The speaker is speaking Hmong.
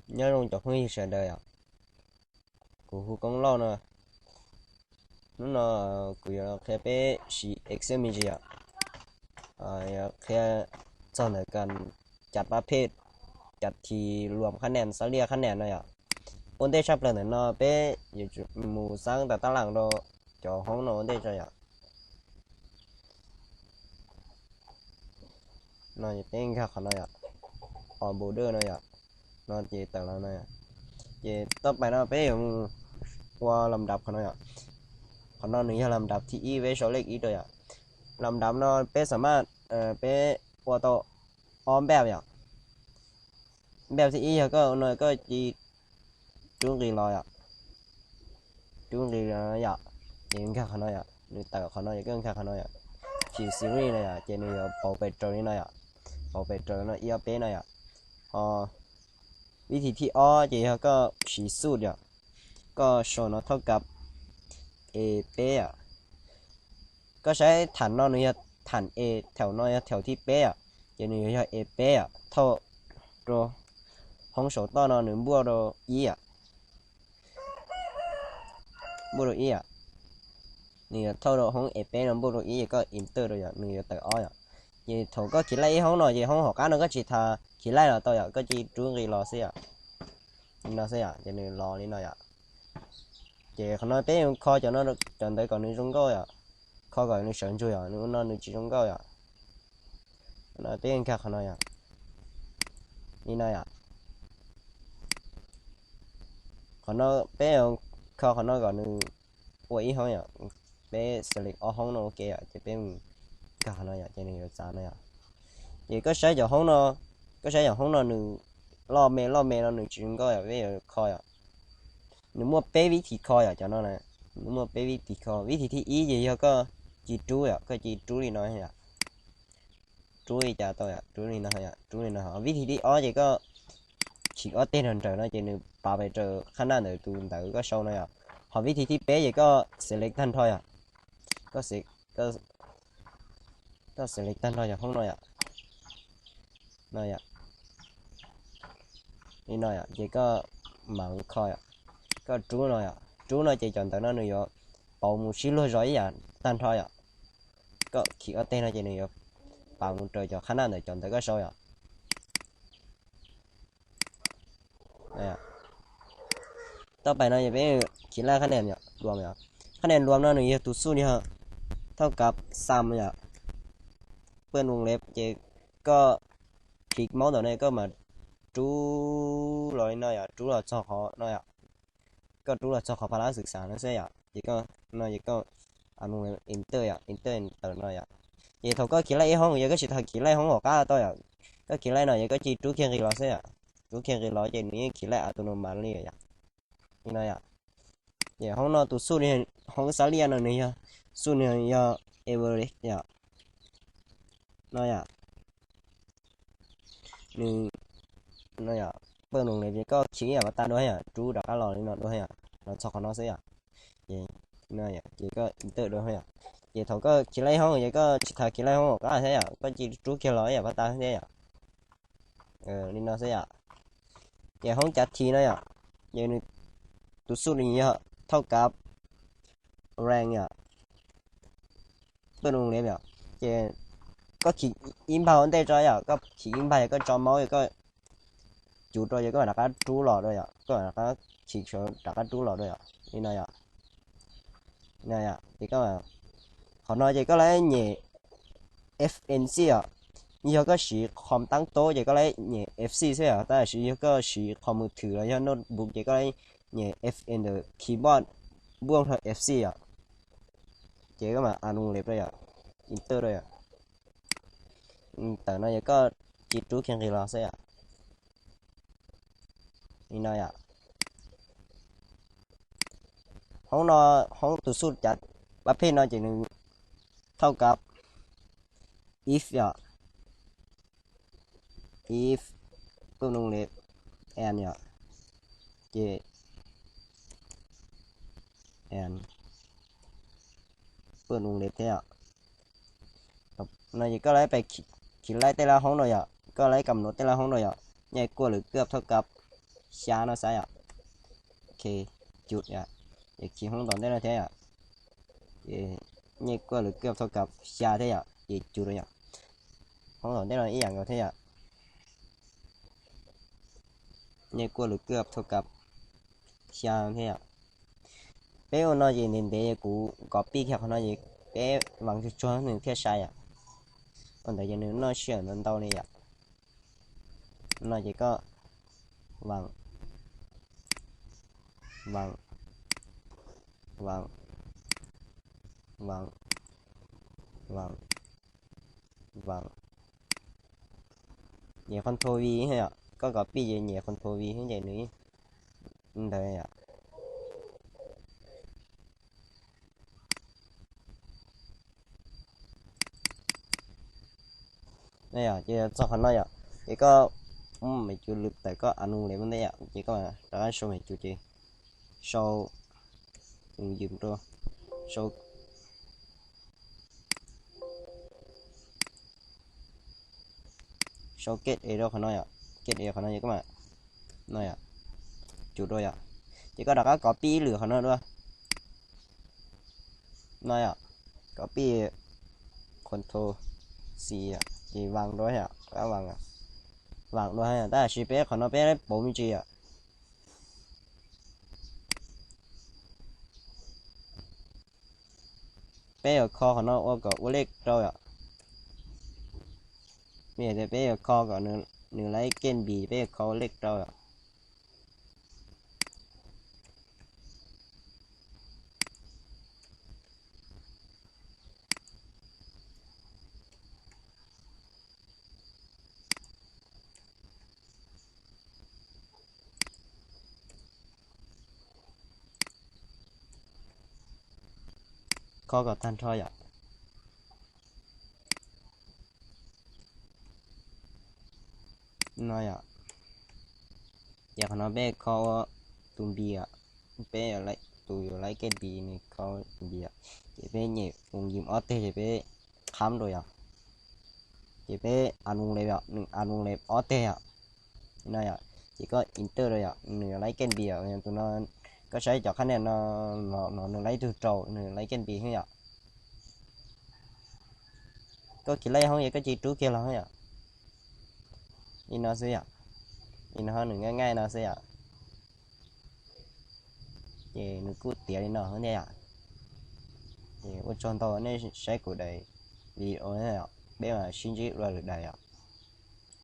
Nyob zoo cov phooj ywg sawv daws yom, kuv hu Koob Lauj no. Hnub no kuv yuav qhia peb siv Excel me ntsis yom, yuav qhia txog ntawm kas cas pab phej, cas thi luam khab nam, xab liaj khab nam no yom. Ua ntej tshaj plaws ntawm no peb yuav tsum mus xaab tas tab laam rau cov hoob no ua ntej tso yom. No peb nkag qhov no yom, o border no yom, no ces tawm los no. Ces tau pais no peb yuav mus ua las dav qhov no yom. Qhov no nws yog las dav thib ib, peb sau lej ib rau yom. Las dav no peb xam maj, peb ua tau ob npaj yom. Npaj thib ib yog koj no koj ci rub nqis los yom, rub nqis los yom, ces nkag qhov no yom, nws tawm qhov no ces koj nkag qhov no yom, View Series no yom, ces nws yuav pauv pes raws li no yom, pauv pes raws no ib ob peb no yom. Ho vib thib thib ob ces yog koj siv xub yom, koj sau no thauj kab e peb yom. Koj saib tham no nws yog tham e, thaum no yog thaum thib peb yom, ces nws yuav yog e peb yom, thauj rau hoob saum toj no nws npuaj rau ib yom, npuaj rau ib yom. Nws yuav thauj rau hoob e peb no npuaj rau ib, ces koj enter rau yom, nws yuav tawm ob yom. Ces thaum koj khiv laij ib hoob no ces hoob hauv qab no koj tsis tas khiv laij los tau yom, koj cia li rub nqis los xwb yom. Li no xwb yom, ces nws los li no yom. Ces qhov no peb yuav kho cov no, cov ntawv kom nws zoo nkauj yom, kho kom nws sawv ntsug yom, nws ua no nws tsis zoo nkauj yom. No peb nkag qhov no yom, li no yom. Qhov no peb yuav kho qhov no kom nws ua ib hoob yom, peb select ob hoob no ua ke yom, ces peb nkag qhov no yom, ces nws yuav txav no yom. Ces koj saib cov hoob no, koj saib cov hoob no nws loj me loj me no nws tsis zoo nkauj yom, peb yuav kho yom. Nws muaj peb vib thib kho yom, cov no na, nws muaj peb vib thib kho. Vib thib thib ib ces yog koj ci rub yom, koj ci rub li no yom, rub li cas tau yom, rub li no yom, rub li no. Vib thib thib ob ces koj khiv ob teg nraws nraws no ces nws pav pes raws qhab naj ntawm tus ntawv koj sau no yom. Ho vib thib thib peb ces koj select tag nrho yom, koj select tag nrho cov hoob no yom, no yom, li no yom, ces koj mam kho yom, koj rub no yom, rub no ces cov ntawv no nws yuav pauv mus sib luag zog ib yam tag nrho yom. Koj khiv ob teg no ces nws yuav pav mus raws cov qhab naj ntawm cov ntawv koj sau yom. Tau pais no peb khiv laij khab nam luam yom. Khab nam luam no nws yog tus xub yog thauj kab xam yom, paj num leb, ces koj click maub ntawm no koj mam rub los li no yom, rub los txog qhov no yom. Koj rub los txog qhov pha lab xwm xav no xwb yom, ces koj no ces koj enter yom, enter tawm no yom. Ces thaum koj khiv laij ib hoob, yog koj tsis tau khiv laij hoob hauv qab tau yom, koj khiv laij no ces koj cia li rub kiag nqis los xwb yom. Rub kiag nqis los ces nws yeej khiv laij a tu no mas li yom. Li no yom. Ces hoob no tus xub, hoob xab liaj no nws yog, xub nws yog average yom. No yom. Nws, no yom, paj num leb ces koj khiv ib yam pas tas dua yom, rub rov qab los li no dua yom, los txog qhov no xwb yom. Ces, no yom, ces koj enter dua yom. Ces thaum koj khiv laij hoob ces koj tsis tas khiv laij hoob hauv qab thiab yom, koj cia li rub kiag los ib yam pas tas thiab yom. Li no xwb yom. Ces hoob cav thi no yom, ces nws tus xub nws yog thauj kab rank yom, paj num leb yom. Ces koj khiv ib npag ua ntej tso yom, koj khiv ib npag yog koj tso maub yog koj cuv rau yog koj rov qab rub los dua yom, koj rov qab khiv rov qab rub los dua yom, li no yom. Ces qhov no ces koj lab nyem F N C yom. Yog koj siv qhov taab tob ces koj lab nyem F C xwb yom, tab sis yog koj siv qhov mus thwm los yog notebook ces koj lab nyem F N ntawm keyboard npuaj rau F C yom. Ces koj mam a num leb rau yom, enter rau yom. Tawm no yog koj cia li rub kiag nqis los xwb yom. Li no yom. Hoob no, hoob tus xub cav pab phej no ces nws thauj kab if yom, if paj num leb and yom, ces and paj num leb thiab yom. No ces koj lab pais khiv laij tej lab hoob no yom, koj lab kam nuav tej lab hoob no yom, nyaj kuaj lwm kab thauj kab xya no xav yom. Ok, cus yom. Ces khi hoob tom ntej no thiab yom. Ces nyej kuaj lwm kab thauj kab xya thiab yom, ces cus rau yom. Hoob tom ntej no ib yam nkaus thiab yom. Nyej kuaj lwm kab thauj kab xya thiab yom. Peb ua no ces ntev ntev kuv copy kiag qhov no ces peb vaas tsuag tsuag nws thiaj sai yom. Ua ntawd ces nws noj sij hawm ntau ntau li yom. No ces koj vaas, vaas, vaas, vaas, vaas, vaas, nyem Ctrl V yom, koj copy ces nyem Ctrl V ces nws ntawd yom. Yom, ces txog qhov no yom, ces koj muab me cus lwm tawm koj anu le ua ntej yom, ces koj rov qab sau me cus ces sau mus ywm rau, sau sau kej es rau qhov no yom, kej es qhov no yom, koj mam no yom, cus rau yom, ces koj rov qab copy ib lwm qhov no dua. No yom, copy Ctrl C yom, ces vaas dua yom, rov qab vaas, vaas dua yom, tab sis peb qhov no peb pauv me ntsis yom. Peb yuav kho qhov no ua kom ua lej rau yom. Vim tias peb yuav kho kom nws laib kej npis, peb yuav kho ua lej rau yom. Kho kom tag nrho yom. No yom, ces qhov no peb kho ua tus npis, peb tus yuav laib kej npis nws kho tus npis, ces peb nyem mus yim ob teg ces peb qhab rau yom, ces peb anu le, nws anu le ob teg yom. No yom, ces koj enter rau yom, nws yuav laib kej npis yom, tus no koj saib cov qhab nias no, no nws laib tug rau, nws laib kej npis xwb yom. Koj khiav laij hoob ces koj cia li rub kiag los yom. Li no xwb yom. Li no nws nqaij nqaij no xwb yom. Ces nws kuj tiav li no thiab yom. Ces ua tsaug ntau nej saib kuv daim video, peb mam sib ntsib dua lwm daim yom.